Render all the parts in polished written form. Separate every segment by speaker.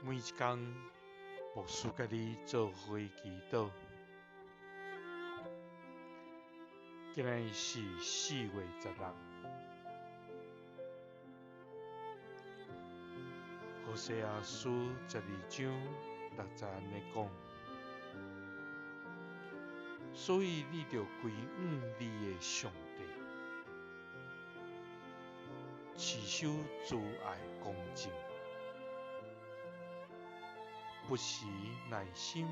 Speaker 1: 每一工，牧師佮你做伙祈禱。今日是4月16，何西阿書12章6節按呢講，所以你著歸向你的上帝，持守慈愛公正，不時耐心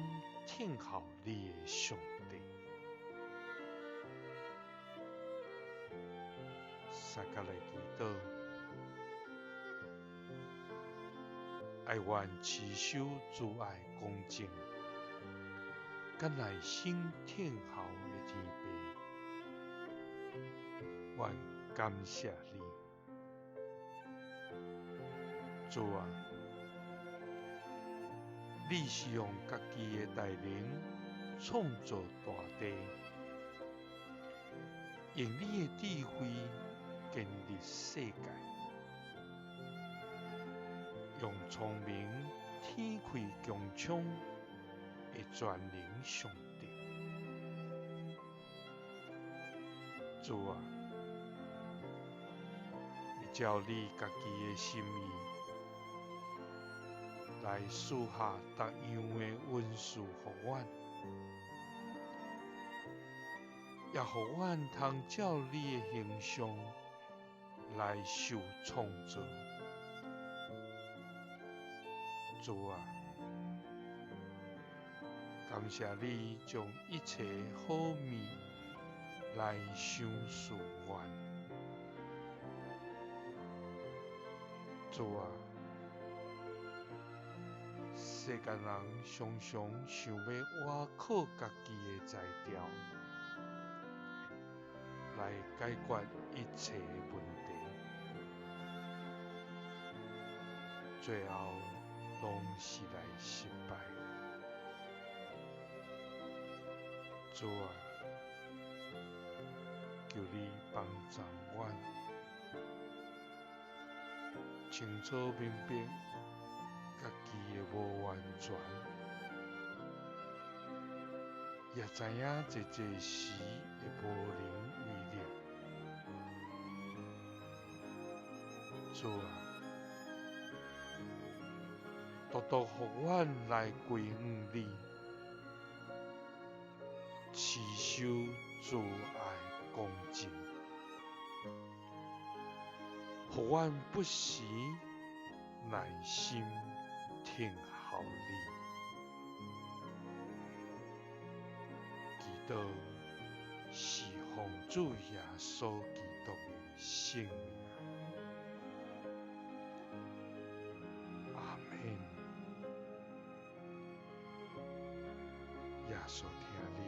Speaker 1: 聽候你的上帝。三佮來祈禱，哀願持守慈愛公正，佮耐心聽候的天父，阮感謝你，主啊，你是用家己的大能創造大地，用你的智慧建立世界，用聰明天開穹蒼的全能上帝。主啊，你照你家己的心意來賜下各樣的恩賜予阮，也予阮通照你的形象來受創造。主啊，感謝你將一切好物來賞賜阮。主啊，世間人常常想欲倚靠家己的才調來解決一切的問題，最後攏是來失敗。主啊，求你幫助阮，清楚明白家己的無完全，也知影濟濟時的無能為力。主啊，獨獨予阮來歸向你，持守慈愛公正，予阮不時耐心聽候你。祈禱是奉主耶穌基督的聖名。阿們。耶穌疼你，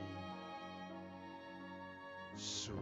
Speaker 1: 賜你